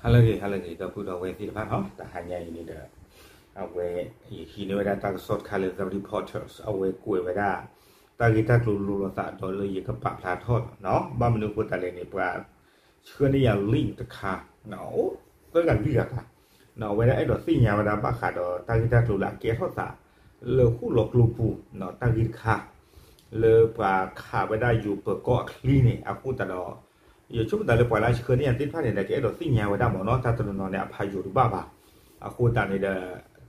ဟါလၢအဂ့ၤ ဟါလၢအဂ့ၤ ဒီပုၢ်ဒီဝဲၢ်သ့ၣ်တဖၣ်နီၤ, တဟါညါအံၤန့ၣ်ဒီး အဝဲ ယဟံးန့ၢ်ဝဲဒၣ်တၢ်ကစီၣ်တခါလၢ The Reporters အဝဲကွဲးဝဲဒၣ် တၢ်ဂ့ၢ်တၢ်ကျိၤလိၣ်လိာ်သးဒီးလၢယကပာ်ဖျါထီၣ်နီၤ, ဘၣ်မနုၤအဃိသတးလဲၣ်န့ၣ် ပှၤဆှၢန့ၢ်ယၤ link တခါ အိၣ်သၢဂၤလွံၢ်ဂၤတၢ် အဝဲဒၣ်အဲၣ်ဒိးသ့ၣ်ညါဝဲဒၣ်ဘၣ်ဃးဒီးတၢ်ဂ့ၢ်တၢ်ကျိၤလၢအကဲထီၣ်သး လၢဃိၣ်လီၤကျိပူၤ တၢ်ဂ့ၢ်တခါ လၢပှၤခးဝဲဒၣ်ယိၤပၢၤကီၢ်အချံန့ၣ် အဃိသတးဒီး ယဆိကမိၣ်သးလၢပှၤလၢအဆှၢန့ၢ်ယၤသ့ၣ်တဖၣ်န့ၣ်ဒီး ကအဲၣ်ဒိးသ့ၣ်ညါဝဲဒၣ်မ့ၢ်နီၤ, တၢ်တနီၤနီၤန့ၣ် အဖးယိၤတဘၣ်ဘၣ်. အဃိသတးန့ၣ်ဒီး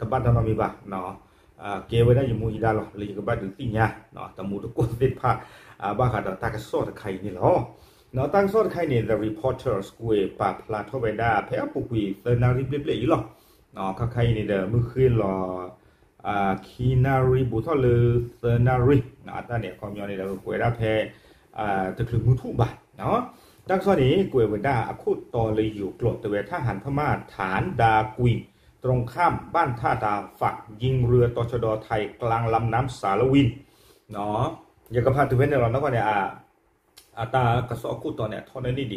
တဘၣ်တၢ်နီတမံၤဘၣ် ကဲဝဲဒၣ်ယမူယဒါလီၤ လၢယကဘၣ်ဒုးသ့ၣ်ညါ တမူတကိၢ်သ့ၣ်တဖၣ် ဘၣ်ဃးဒီးတၢ်ကစီၣ်တခါအံၤန့ၣ်လီၤ. တၢ်ကစီၣ်တခါအံၤန့ၣ် The Reporters ကွဲးပာ်ဖျါထီၣ်ဝဲဒၣ် ဖဲအပူၤကွံာ်သၢနၣ်ရံၣ်ဘျဲၣ်ဘျဲၣ်အံၤလီၤ. ခါခါအံၤန့ၣ်ဒီး မုၢ်ဃ့လီၤ ခံနၣ်ရံၣ်ဘူးထီၣ်လၢသၢနၣ်ရံၣ် အတၢ်န့ၣ်အခီပညီန့ၣ်ဒီး ကွဲးဒၣ်ဖဲ တချုးမုၢ်ထူၣ်ဘၣ်. တၢ်ကစီၣ်န့ၣ် ကွဲးဝဲဒၣ်အခိၣ်တီလၢယိၤကျိာ်တဲဝဲ ทหารพม่าฐานดากุยนตรงข้ามบ้านท่าตาฝั่ง ยิงเรือ ตชด ไทย กลางลำน้ำสาละวิน ယကဖးတုၤဖဲန့ၣ်လီၤ နီၢ်ကီၢ်န့ၣ် အတၢ်ကစီၣ်အခိၣ်တီန့ၣ် အထီၣ်န့ၢ်ဒံး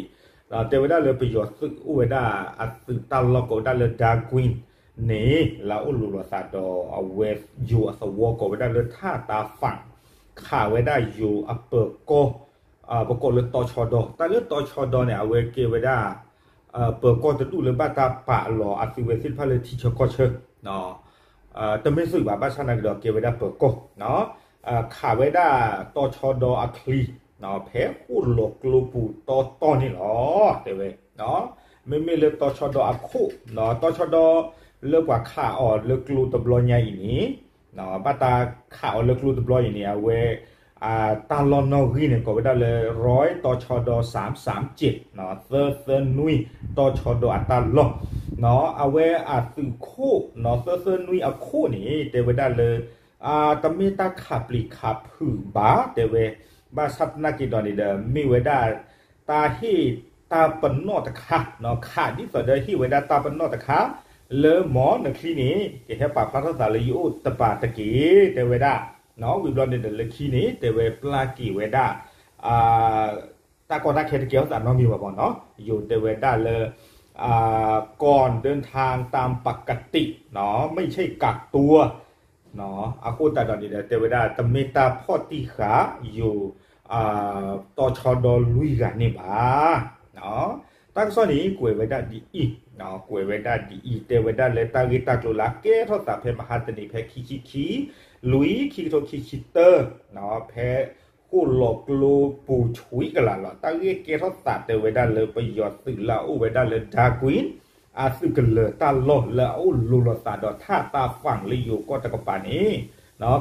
ဒံး, တဲဝဲဒၣ်လၢပယီၤသုးအိၣ်ဝဲဒၣ် အသုးတၢ်လီၢ်ကိးဝဲဒၣ်လၢ ဒၤကွံၣ်န့ၣ် လၢအအိၣ်လိၤလိာ်သးဒီးအဝဲယိၤအသဝီကိးဝဲဒၣ်လၢ ထၣ်တၢ်ဖၣ် ခးဝဲဒၣ်ယိၤအပၢၤကီၢ် ပကိးလၢတီၤဆီဒီ, တၢ်လၢတီၤဆီဒီန့ၣ် အဝဲကဲဝဲဒၣ် ပၢၤကီၢ်တဒူၣ်လၢဘၣ်တၢ်ပာ်လီၤအသုးဝဲသ့ၣ်တဖၣ်လၢထံဆၢကီၢ်ဆၢ တမ့ၢ်သုးဘၣ် ဘၣ်ဆၣ်သနာ်က့ဒီးကဲဝဲဒၣ်ပၢၤကီၢ်, ခးဝဲဒၣ်တီၤဆီဒီအချံ ဖဲဃိၣ်လီၤကျိပူၤတီတီန့ၣ်လီၤ တဲဝဲ, မ့မ့ၢ်လၢတီၤဆီဒီအခိၣ်, တီၤဆီဒီ လၢပှၤခးအီၤလၢကျိတဘျီညါအံၤန့ၣ်, ဘၣ်တၢ်ခးအီၤလၢကျိတဘျီအံၤန့ၣ် အဝဲ တၢ်လီၢ်နီၣ်ဂံၢ်န့ၣ် ကိးဝဲဒၣ်လၢ ร้อย တီၤဆီဒီ สามสามเจ็ด သၢသၢနွံ တီၤဆီဒီအတၢ်လီၢ်, အဝဲအသုးခိၣ် သၢသၢနွံအခိၣ်န့ၣ် တဲဝဲဒၣ်လၢ တမ့ၢ်တၢ်ခးပျံၤခးဖုးဘၣ် တဲဝဲ, ဘၣ်ဆၣ်သနာ်က့ဒီးန့ၣ်ဒီး မ့ၢ်ဝဲဒၣ် တၢ်ဟ့ၣ်တၢ်ပနီၣ်တခါ, ခးဒ်သိးဒီးဟ့ၣ်ဝဲဒၣ်တၢ်ပနီၣ်တခါ လၢမ်နချံန့ၣ် ကဟဲပာ်ဖျါထီၣ်သးလၢယအိၣ်တပၤတက့ၢ် တဲဝဲဒၣ်, ဝံၤဘျီန့ၣ်ဒီးလၢခံန့ၣ် တဲဝဲပျၢ်က့ၤဝဲဒၣ် တၢ်ကီတၢ်ခဲတကဲထီၣ်သးနီတမံၤဘၣ်မ့ၢ်နီၤ, ယိၤတဲဝဲဒၣ်လၢ ก่อนเดินทางตามปกติ ไม่ใช่กักตัว အဃိသတးဒီးန့ၣ်ဒီး တဲဝဲဒၣ်တမ့ၢ်တၢ်ဖီၣ်တံၢ်ဃာ်ယိၤ တီၤဆီဒီလွံၢ်ဂၤန့ၣ်ဘၣ်. တၢ်ကစီၣ်န့ၣ် ကွဲးဝဲဒၣ်ဒ်အံၤ, ကွဲးဝဲဒၣ်ဒ်အံၤ တဲဝဲဒၣ်လၢတၢ်ဂ့ၢ်တၢ်ကျိၤလၢအကဲထီၣ်သးဖဲမဟါတနံၤဖဲခံဆံခံ လွံၢ် ခံကထိခံဆံတၢ ဖဲဃိၣ်လီၤကျိပူၤဆှံကလာ်လီၤ. တၢ်ဂ့ၢ်ကဲထီၣ်သးတဲဝဲဒၣ်လၢပယီၤသုးလၢအအိၣ်ဝဲဒၣ်လၢ ဒၤကွံၣ် အသုးကလၢၤတၢ်လီၢ်လၢအအိၣ်လိၤလိာ်သးဒီးထၣ်တၢ်ဖၣ်လၢယိၤကီၢ်တကပၤန့ၣ်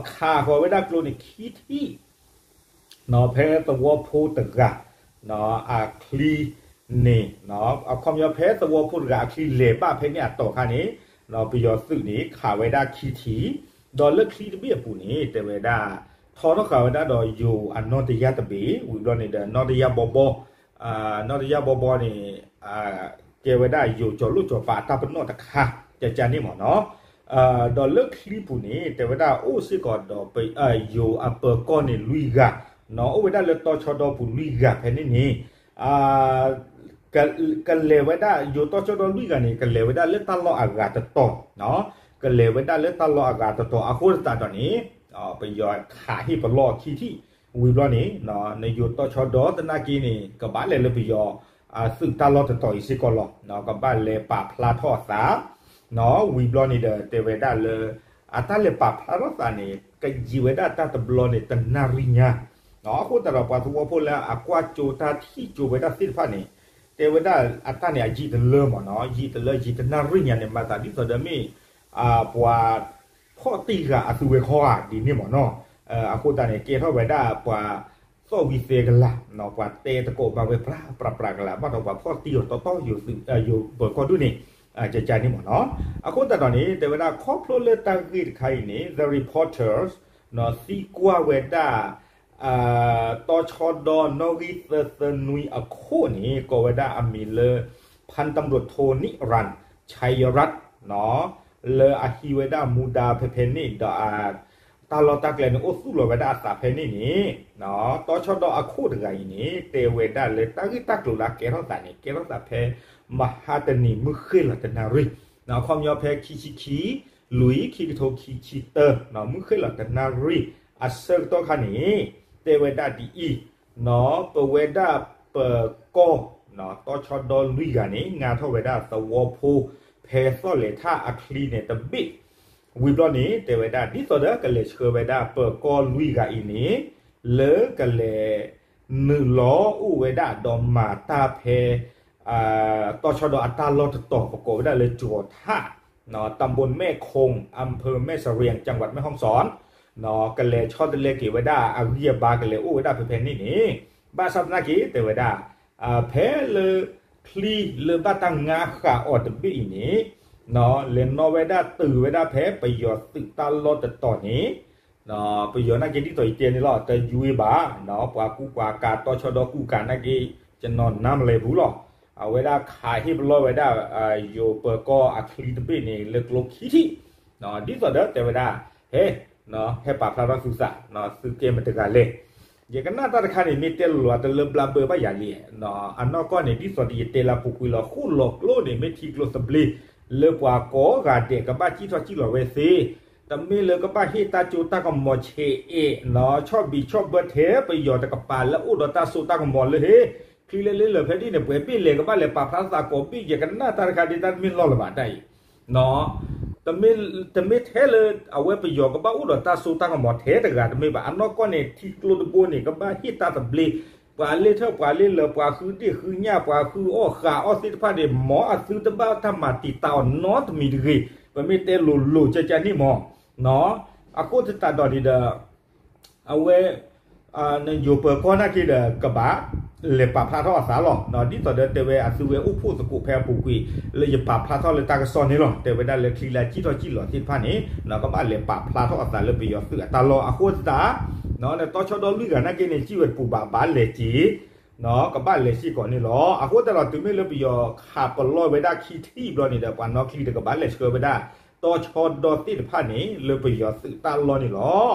ခးဃီၤဝဲဒၣ်ကျိန့ၣ်ခံထံၣ် ဖဲသဝီဖိတဂၤ အချံန့ၣ် အခီပညီဖဲသဝီဖိတဂၤအချံလဲၤဘၣ်ဖဲန့ၣ်အတီၢ်ခါန့ၣ် ပယီၤသုးန့ၣ် ခးဝဲဒၣ်ခံထံၣ်, ဒီးလၢချံတဘ့ၣ်အပူၤန့ၣ် တဲဝဲဒၣ် ထီထီၣ်ဃာ်ဝဲဒၣ်ဒီးယိၤအနီၢ်တယၢ်တဘ့ၣ် ဝံၤဘျီန့ၣ်ဒီး နီၢ်တယၢ်ဘီဘီ နီၢ်တယၢ်ဘီဘီန့ၣ် ကဲဝဲဒၣ်ယိၤကၠီၤလိၣ်ကၠီၤပၤအတၢ်ပနီၣ်တခါ ကကန့ၣ်မ့ၢ်နီၤ, ဒီးလၢချံပူၤန့ၣ် တဲဝဲဒၣ်အိၣ်စ့ၢ်ကီးဒီး ယိၤအပၢၤကီၢ်န့ၣ်လွံၢ်ဂၤ, အိၣ်ဝဲဒၣ်လၢတီၤဆီဒီပူၤလွံၢ်ဂၤဖဲန့ၣ်န့ၣ် ကလဲၤဝဲဒၣ် ယိၤတီၤဆီဒီလွံၢ်ဂၤန့ၣ် ကလဲၤဝဲဒၣ်လၢတၢ်လီၢ်အဂၤတတီၤ, ကလဲၤဝဲဒၣ်လၢတၢ်လီၢ်အဂၤတတီၤ အဃိသတးဒီးန့ၣ် ပယီၤခးဟ့ၣ်ပလီၢ်ခံထံၣ် ဝံၤဘျီန့ၣ် နယိၤတီၤဆီဒီသနာ်က့န့ၣ် ကဘၣ်လဲၤလၢပယီၤ သုးတၢ်လီၢ်တတီၤအံၤစ့ၢ်ကီးလီၤ. ကဘၣ်လဲၤပာ်ဖျါထီၣ်အသး ဝံၤဘျီန့ၣ်ဒီး တဲဝဲဒၣ်လၢ အတၢ်လဲၤပာ်ဖျါထီၣ်သးန့ၣ် ကယံာ်ဝဲဒၣ်တၢ်တဘျီန့ၣ် တနၣ်ရံၣ်ညါ, အဃိသတးဒီးပှၤသဝီဖိလၢအကွၢ်ကၠိတၢ်ထံၣ်ကၠိဝဲဒၣ်သ့ၣ်တဖၣ်န့ၣ် တဲဝဲဒၣ်အတၢ်န့ၣ် အယံာ်တလၢမ့ၢ်နီၤ, ယံာ်တလၢယံာ်တနၣ်ရံၣ်ညါန့ၣ် မၤသးဒ်သိးဒီးမ့ၢ် ပှၤဖီၣ်တံၢ်ဃာ်အသုဝဲခီဧါဒ်န့ၣ်မ့ၢ်နီၤ, အဃိသတးန့ၣ် ကဲထီၣ်ဝဲဒၣ်ပှၤသီၣ်ဝံၤသဲကလၤ, ပှၤတဲသကိးဘၣ်ဝဲပြးပြးပြးကလၤ ဘၣ်ဒီးပှၤဖီၣ်တံၢ်အီၤတီတီ ယိၤပၢၤကီၢ်ဒူၣ်န့ၣ် ကကန့ၣ်မ့ၢ်နီၤ, အဃိသတးဒီးန့ၣ် တဲဝဲဒၣ်ခီဖျိလၢတၢ်ဂ့ၢ်တခါအံၤန့ၣ် The Reporters သံကွၢ်ဝဲဒၣ် တီၤဆီဒီနီၣ်ဂံၢ်သၢသၢနွံအခိၣ်န့ၣ် ကိးဝဲဒၣ်အမံၤလၢ พันตำรวจโทนิรันดร์ ชัยรัตน์ လၢအဟံးဝဲဒၣ်မူဒါဖဲဖဲန့ၣ်ဒီးအ တၢ်လီၢ်တၢ်ကျဲန့ၣ် အိၣ်သူၣ်လီၤဝဲဒၣ်အသးဖဲန့ၣ်န့ၣ်, တီဆှၢဒီးအခိၣ်တဂၤအံၤန့ၣ် တဲဝဲဒၣ်လၢတၢ်ဂ့ၢ်တၢ်ကျိၤလၢအကဲထီၣ်သးန့ၣ် ကဲထီၣ်သးဖဲ မဟါတနံၤမုၢ်ဃ့ၢ်လီၤတနၣ်ရံၣ်, အခီပညီဖဲခံဆံခံ လွံၢ် ခံကထိခံဆံတၢ မုၢ်ဃ့ၢ်လီၤတနၣ်ရံၣ် အဆၢကတီၢ်ခါန့ၣ် တဲဝဲဒၣ်ဒ်အံၤ, ပဝဲဒၣ်ပၢၤကီၢ် တီဆှၢဒီလွံၢ်ဂၤန့ၣ် ငါထီၣ်ဝဲဒၣ်သဝီဖိ ဖဲသီၣ်လဲၤထၣ်အချံန့ၣ်တဘ့ၣ် ဝံၤဘျီန့ၣ် တဲဝဲဒၣ် ဒ်သိးဒီးကလဲၤဆှၢဝဲဒၣ်ပၢၤကီၢ်လွံၢ်ဂၤအံၤန့ၣ် လၢကလဲၤနုာ်လီၤအိၣ်ဝဲဒၣ်ဒီးမၤတၢ်ဖဲ တီဆှၢဒီအတၢ်လီၢ်တတီၤ ပကိးဝဲဒၣ်လၢကၠီၤထၣ် ตำบลแม่คง อำเภอแม่เสรียง จังหวัดแม่ฮ่องสอน ကလဲၤဆီတလဲက့ၤဝဲဒၣ်အဂံၢ်အဘါ ကလဲၤအိၣ်ဝဲဒၣ်ဖဲဖဲန့ၣ်န့ၣ် ဘၣ်ဆၣ်သနာ်က့ တဲဝဲဒၣ် ဖဲလၢ ချံလၢဘၣ်တၢ်ငါဃာ်အီၤတဘ့ၣ်အံၤန့ၣ် လဲၤနီၣ်ဝဲဒၣ်တုၤဝဲဒၣ်ဖဲပယီၤသုးတၢ်လီၢ်တတီၤန့ၣ် ပယီၤနာ်က့ဒ်သိးယတဲန့ၣ်လီၤ တယွ့ဘၣ် ပှၤကူပှၤကၤတီဆှၢဒီကူကၤနာ်က့ ကျွန်တော်နားမလည်ဘူးလီၤ အဝဲဒၣ်ခးဟ့ၣ်ပလီၢ်ဝဲဒၣ် ယိၤပၢၤကီၢ်အချံတဘ့ၣ်န့ၣ် လၢကျိခံထံၣ် ဒ်သိးဒီးတဲဝဲဒၣ် ဟဲ ဟဲပာ်ဖျါထီၣ်သုသး သုကဲမတဂၤလဲၣ် ယကနၣ်တၢ်တခါန့ၣ် မ့ၢ်တဲလီၤတလၢဘျါဘၢဘၣ်ယၤလံ အနီၢ်ကီၢ်န့ၣ် ဒ်သိးဒီးယတဲလၢပူၤကွံာ်လီၤ ဃိၣ်လီၤကျိန့ၣ် မ့ၢ်ထံကျိသဘျ့ လၢပှၤကိးဂၤဒဲးကဘၣ်စံၣ်ထီၣ်စံၣ်လီၤဝဲသ့ တမ့ၢ်လၢကဘၣ်ဟ့ၣ်တၢ်ကၠိတၢ်ကမီၤဆဲးအဲး ဆီၣ်ဘံးဆီၣ်ဘၢထဲပယီၤတကပၤလၢအိၣ်ဒီးတၢ်စိတၢ်ကမီၤလၢဟ့ ချံလၢလ့လၢာ်ဖဲဒ်န့ၣ် ပှဲၤဘ့ၣ်လဲၤကဘၣ်လဲၤပာ်ဖျါသးကိးဘ့ၣ် ယကနၣ်တၢ်တခါဒ်တၢ်တမ့ၢ်လီၢ်လၢၤဘၣ်တၢ်အံၤ တမ့ၢ်ထဲလၢအဝဲပယီၤကဘၣ်အိၣ်ဒီးတၢ်စိတၢ်ကမီၤထဲတဂၤတမ့ၢ်ဘၣ် အနီၢ်ကီၢ်န့ၣ် ထံကျိတဘိန့ၣ် ကဘၣ်ဟ့ၣ်တၢ်သဘျ့ ပှၤလ့ထၢၣ်ပှၤလ့လၢာ် ပှၤဃုဒ့ၣ်ဃုညၣ် ပှၤဃုအီၣ်ဃာ်အီၣ်သ့ၣ်တဖၣ်န့ၣ် မ်အသုတဘၣ်တၢ်မၤတံာ်တာ်အီၤနီတမံၤတဂ့ၤ ပမ့ၢ်တဲလိၤလိၤကၠၢကၠၢန့ၣ်မး အဃိသတးဒီးန့ၣ်ဒီး အဝဲ ယိၤပၢၤကီၢ်နာ်က့ဒီး ကဘၣ်လဲၤပာ်ဖျါထီၣ်အသးလီၤ. ဒ်သိးဒီးတဲဝဲအသုဝဲအိၣ်ဖှိၣ်သကိးဖဲအပူၤကွံာ် လၢယပာ်ဖျါထီၣ်လၢတၢ်ကစီၣ်န့ၣ်လီၤ. တဲဝဲဒၣ်လၢချံလၢစံၣ်ထီၣ်စံၣ်လီၤသ့ၣ်တဖၣ်န့ၣ် ကဘၣ်လဲၤပာ်ဖျါထီၣ်အသးလၢပယီၤသုးအတၢ်လီၢ်အဃိသတး တီဆှၢဒီလွံၢ်ဂၤနာ်က့န့ၣ် စံၣ်ဝဲတပူၤဘၣ် ဘၣ်လဲၤစ့ၢ် ကဘၣ်လဲၤစ့ၢ်ကီးန့ၣ်လီၤ. အဃိသတးဒီးတုၤမ့ၢ်လၢပယီၤခးပလီၢ်ဝဲဒၣ်ခံထံၣ်ဘျီန့ၣ်ဒီး ပှၤနီၣ်ချံတကဘၣ်လဲၤဆှၢဝဲဒၣ် တီဆှၢဒီသ့ၣ်တဖၣ်န့ၣ် လၢပယီၤသုးတၢ်လီၢ်န့ၣ်လီၤ.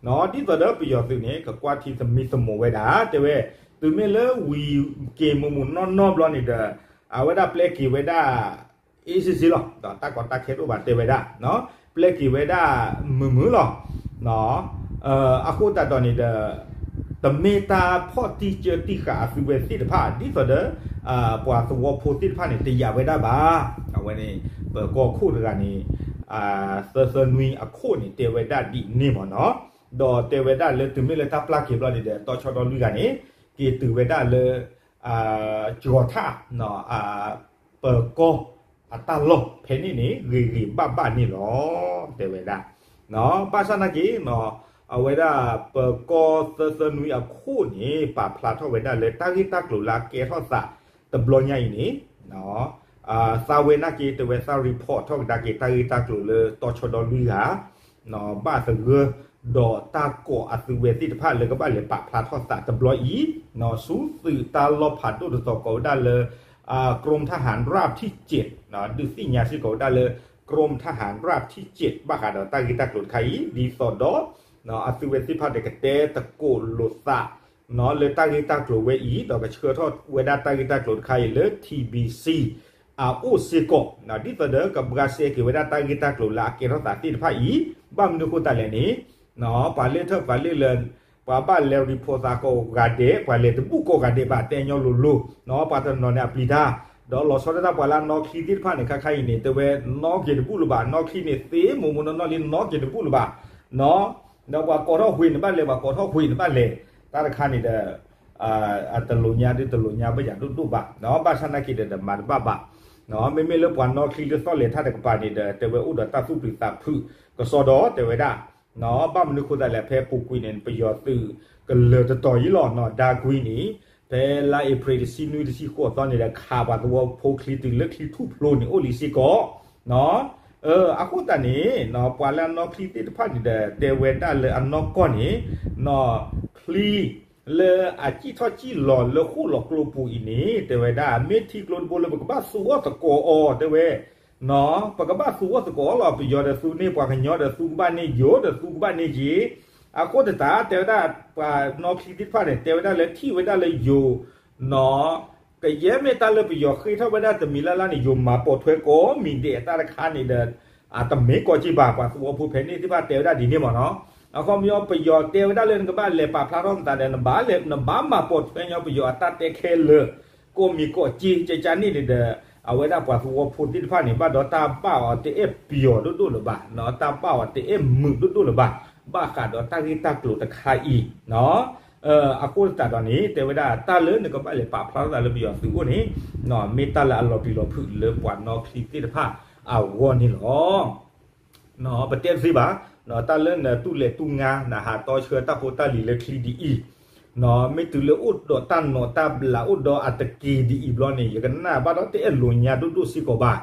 ဒ်သိးဒီးပယီၤသုးန့ၣ် ကကွၢ်ထံသမံသမိးဝဲဒၣ် တဲဝဲ တုၤမ့ၢ်လၢဝံၤက့ၤမူးမူးနီၢ်နီၢ်ဘျီန့ၣ်ဒီး အဝဲဒၣ်ပျဲက့ၤဝဲဒၣ် အ့စ့စ့လီၤ. တၢ်ကီတၢ်ခဲတအိၣ်ဘၣ်တဲဝဲဒၣ် ပျဲက့ၤဝဲဒၣ်မုာ်မုာ်လီၤ. အဃိသတးဒီးန့ၣ်ဒီး တမ့ၢ်တၢ်ဖီၣ်တံၢ်ကၢတံၢ်ဃာ်အသုဝဲသ့ၣ်တဖၣ် ဒ်သိးဒီး ပှၤသဝီဖိသ့ၣ်တဖၣ်န့ၣ် တယာ်ဝဲဒၣ်ဘၣ်. အဝဲန့ၣ် ပၢၤကီၢ်ခိၣ်တဂၤန့ၣ် သၢသၢနွံအခိၣ်န့ၣ် တဲဝဲဒၣ်ဒ်န့ၣ်မ့ၢ်နီၤ. ဒီးတဲဝဲဒၣ်လၢတုၤမ့ၢ်လၢတၢ်ပျၢ်က့ၤဘျီန့ၣ်ဒီး တီဆှၢဒီလွံၢ်ဂၤန့ၣ် က့ၤတုၤဝဲဒၣ်လၢ ကၠီၤထၣ် ပၢၤကီၢ်အတၢ်လီၢ်ဖဲန့ၣ်န့ၣ် ဂ့ၤဂ့ၤဘၣ်ဘၣ်န့ၣ်လီၤ တဲဝဲဒၣ်. ဘၣ်ဆၣ်နာ်က့ အဝဲဒၣ်ပၢၤကီၢ်သၢသၢနွံအခိၣ်န့ၣ် ပာ်ဖျါထီၣ်ဝဲဒၣ်လၢတၢ်ဂ့ၢ်တၢ်ကျိၤလၢအကဲထီၣ်သးတဘျီညါအံၤန့ၣ် သးဝဲနာ်က့ တဲဝဲသး report ထီၣ်ကဒါက့ၤ တၢ်ဂ့ၢ်တၢ်ကျိၤလၢတီဆှၢဒီလွံၢ်ဂၤ ဘၣ်သဂၢၢ် ဒီးတၢ်ကိးအသုဝဲသ့ၣ်တဖၣ်လၢကဘၣ်လဲၤပာ်ဖျါထီၣ်သးတဘျီအံၤ ဆူသုးတၢ်လီၢ်ဖးဒိၣ်တတီၤကိးဝဲဒၣ်လၢ กรมทหารราบที่เจ็ด ဒုးသ့ၣ်ညါစ့ၢ်ကီးဝဲဒၣ်လၢ กรมทหารราบที่เจ็ด ဘၣ်ဃးဒီးတၢ်ဂ့ၢ်တၢ်ကျိၤတခါအံၤ ဒ်သိးဒီး အသုဝဲသ့ၣ်တဖၣ်ဒီးကတဲသကိးလိာ်သး လၢတၢ်ဂ့ၢ်တၢ်ကျိၤဝဲအံၤ ဒီးကဆှၢထီၣ်ဝဲဒၣ်တၢ်ဂ့ၢ်တၢ်ကျိၤတခါအံၤလၢ ထံဘံစံ အအိၣ်စ့ၢ်ကီး ဒ်သိးဒီးကဘှါစဲက့ၤဝဲဒၣ်တၢ်ဂ့ၢ်တၢ်ကျိၤလၢအကဲထီၣ်သးသ့ၣ်တဖၣ်အံၤ ဘၣ်မနုၤဃိသတးလဲၣ်န့ၣ် ပှၤလ့ထၢၣ်ပှၤလ့လၢာ် ပှၤဘၣ်လဲၤ report သးကိးဂၤဒဲး ပှၤလဲၤတဘူၣ်ကိးဂၤဒဲးဘၣ် တဲညီလိၤလိၤ ပှၤတနီၤန့ၣ်အပျံၤတၢ် ဒီးလီၤဆီဒၣ်တၢ်ပှၤလၢအနီၣ်ချံသ့ၣ်တဖၣ်န့ၣ် ခါခါအံၤန့ၣ် တဲဝဲနီၣ်က့ၤတဘူၣ်လၢၤဘၣ် နီၣ်ချံန့ၣ်သ့မိၢ်မိၢ်နီၢ်နီၢ်လံနီၣ်က့ၤတဘူၣ်လၢၤဘၣ် ဒီးပှၤကိးထီၣ်ဃ့န့ၣ်ဘၣ်လဲၤ ပှၤကိးထီၣ်ဃ့န့ၣ်ဘၣ်လဲၤ တၢ်တခါန့ၣ်ဒီး အတလိာ်ညါဒ်တလိာ်ညါဘၣ်ယၤဒိၣ်ဒိၣ်ဘၣ် ဘၣ်ဆၣ်နာ်က့ဒီးမၤတဘၣ်ဘၣ် မ့မ့ၢ်လၢပှၤနီၣ်ချံလၢသီၣ်လဲၤထၣ်တကပၤန့ၣ်ဒီး တဲဝဲအိၣ်ဒီးတၢ်သူၣ်ပျံၤသးဖုးကစီဒီးတဲဝဲဒၣ် ဘၣ်မနုၤဃိသတးလဲၣ် ဖဲပူၤကွံာ်န့ၣ် ပယီၤသုးကလၢၤတတီၤအံၤလီၤ ဒါကွံန့ၣ် ဖဲလါအ့ဖြ့ၣ်တဆံနွံတဆံဃိးသီန့ၣ်ဒီး ခးပှၤသဝီဖိချံတုၤလၢချံထူၣ်ဖျိန့ၣ်အိၣ်လံစ့ၢ်ကီး အဃိသတးန့ၣ် ပှၤလၢအနီၣ်ချံသ့ၣ်တဖၣ်န့ၣ်ဒီး တဲဝဲဒၣ်လၢအနီၢ်ကီၢ်န့ၣ် ချံလၢအစံၣ်ထီၣ်စံၣ်လီၤလၢဃိၣ်လီၤကျိပူၤအံၤန့ၣ် တဲဝဲဒၣ် မ့ၢ်ထံကျိတဘိလၢပကဘၣ်သူအီၣ်သကိးအီၤ တဲဝဲ ပကဘၣ်သူအီၤသကိးလီၤ. ပယီၤဒီးသူန့ၢ် ပှၤကညီဒီးသူကဘၣ်န့ၢ် ယိၤဒီးသူကဘၣ်န့ၢ်က့ၤ. အဃိသတး တဲဝဲဒၣ်ပှၤနီၣ်ချံသ့ၣ်တဖၣ်န့ၣ် တဲဝဲဒၣ်လၢထံၣ်ဝဲဒၣ်လၢယိၤ နီၣ် ကယဲၢ်မ့ၢ်တၢ်လၢပယီၤဃ့ထီၣ်ဝဲဒၣ်တမံၤလၢ်လၢ်န့ၣ် ယိၤမၤပိာ်ထွဲကိးမံၤဒဲးအတၢ်တခါန့ၣ်ဒီး အတမ့ၢ်ကီးက့ၤဘၣ်. ပှၤသဝီဖိဖဲန့ၣ်သ့ၣ်တဖၣ်တဲဝဲဒၣ်ဒ်န့ၣ်မ့ၢ်နီၣ်. အခီပညီ ပယီၤတဲဝဲဒၣ်လၢနကဘၣ်လဲၤပာ်ဖျါထီၣ်နသးဒီး နဘၣ်လဲၤ နဘၣ်မၤပိာ်ထွဲညီပယီၤအတၢ်တဲခဲလၢာ် ကိးမံၤကိးက့ၤ ကကန့ၣ်န့ၣ်ဒီး အဝဲဒၣ်ပှၤသဝီဖိသ့ၣ်တဖၣ်န့ၣ် ဘၣ်ဒီးတၢ်ဘၣ်အီၤတအဲၣ်ပယီၤဒိၣ်ဒိၣ်လၢၤဘၣ်, တၢ်ဘၣ်အီၤတအဲၣ်မုာ်ဒိၣ်ဒိၣ်လၢၤဘၣ်, ဘၣ်ဃးဒီးတၢ်ဂ့ၢ်တၢ်ကျိၤတခါအံၤ အဃိသတးဒီးန့ၣ် တဲဝဲဒၣ်တၢ်လၢနကဘၣ်လဲၤပာ်ဖျါထီၣ်သးလၢပယီၤသုးအိၣ်န့ၣ် မ့ၢ်တၢ်လၢအလီၤပျံၤလီၤဖုးလၢပှၤနီၣ်ချံသ့ၣ်တဖၣ်အဂီၢ်န့ၣ်လီၤ. ပတဲတသ့ဘၣ်, တၢ်လၢနတူၢ်လဲၤတူၢ်ငါ နဟးတီဆှၢတၢ်ဖိတၢ်လံၤလၢချံဒ်အံၤ, မ့ၢ်တုၤလၢအိၣ်ဒီးတၢ်နီၣ်တၢ်ဘျးအိၣ်ဒီးအတက့ၤဒ်အံၤဘျီန့ၣ် ယကနၣ်ဘၣ်ဒီးတအဲၣ်လိာ်ညါဒိၣ်ဒိၣ်စ့ၢ်ကီးဘၣ်,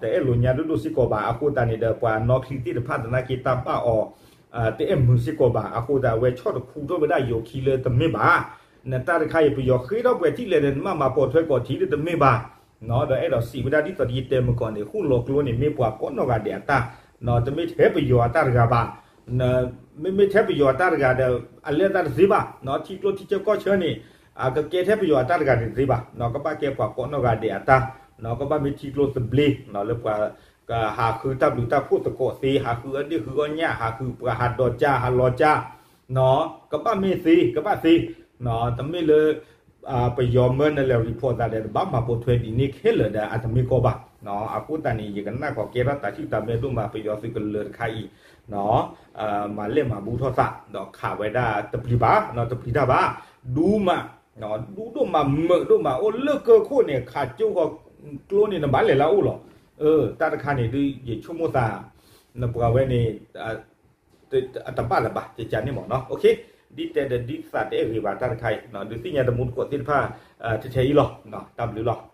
တအဲၣ်လိာ်ညါဒိၣ်ဒိၣ်စ့ၢ်ကီးဘၣ်. အဃိသတးန့ၣ်ဒီး ပှၤနီၣ်ချံသ့ၣ်တဖၣ်သနာ်က့တၢ်ဘၣ်အီၤ တအဲၣ်မုာ်စ့ၢ်ကီးဘၣ်. အဃိသတး အဝဲဆီၣ်တခူထီၣ်ဝဲဒၣ်ယိၤခံလၢတမ့ၢ်ဘၣ်. နတၢ်တခါအံၤ ပယီၤဃ့ထီၣ်ပှဲၤထံၣ်လဲၣ်ဒီး နဘၣ်မၤပိာ်ထွဲကိးထံၣ်လၢတမ့ၢ်ဘၣ်, ဒီးအဲၣ်ဒိးစံးဝဲဒၣ်ဒ်သိးဒီးယတဲမုၢ်ကီၢ်န့ၣ် ဃိၣ်လီၤကျိန့ၣ် မ့ၢ်ပှၤကိးနီၢ်ဂၤဒဲးအတၢ်, တမ့ၢ်ထဲပယီၤအတၢ်တဂၤဘၣ်, မ့မ့ၢ်ထဲပယီၤအတၢ်တဂၤဒီး အလဲၤသးတသ့ဘၣ်, ထံကျိထံဆၢကီၢ်ဆၢန့ၣ် အကကဲထဲပယီၤအတၢ်တဂၤန့ၣ်တသ့ဘၣ်, ကဘၣ်ကဲပှၤကိးနီၢ်ဂၤဒဲးအတၢ်, ကဘၣ်မ့ၢ်ထံကျိသဘျ့ လၢပှၤ ကဟးဃုတၢ်ဘျုးတၢ်ဖှိၣ်သကိးသ့, ဟးဃုအဒ့ၣ်ဃုအီၣ်ညၣ်, ဟးဃုပှၤဟးဒီးကၢ် ဟးလီၤကၢ်, ကဘၣ်မ့ၢ်သ့ ကဘၣ်သ့, တမ့ၢ်လၢ ပယီၤမၢနလဲၤ report သးဒီး တဘၣ်မၤပိာ်ထွဲဒ်န့ၣ်ခဲလၢာ်ဒီး အတမ့ၢ်ကီးဘၣ်. အဃိသတးန့ၣ် ယကနၣ်ကီးကဲထီၣ်တၢ်ဆူၣ်တၢ်မဲဒိၣ်မး ပယီၤသုးကလၢၤတခါအံၤ မၤလဲၢ်မၤဘူးထီၣ်သး ဒီးခးဝဲဒၣ်တပျံၤဘၣ်, တပျံၤတၢ်ဘၣ်, ဒူမး, ဒူဒိၣ်မးမုာ်ဒိၣ်မး အိၣ်လၢကၢၢ်ခိၣ်န့ၣ် ခးကၠိဃီကျိန့ၣ် နဘၣ်လဲၤလၢအအိၣ်လီၤ. တၢ်တခါန့ၣ်ဒုး ယဆိကမိၣ်သး နပှၤဝဲန့ၣ် တဘၣ်လၢၤဘၣ် ကကန့ၣ်မ့ၢ်နီၣ်. ဒ်တဲဒီးဒ်သးတအဲၣ်ဂ့ၤဘၣ်တၢ်တခါအံၤ ဒုးသ့ၣ်ညါတမူတကိးသ့ၣ်တဖၣ် ထဲထဲအံၤလီၤ. တၢ်ဘျုးလီၤ.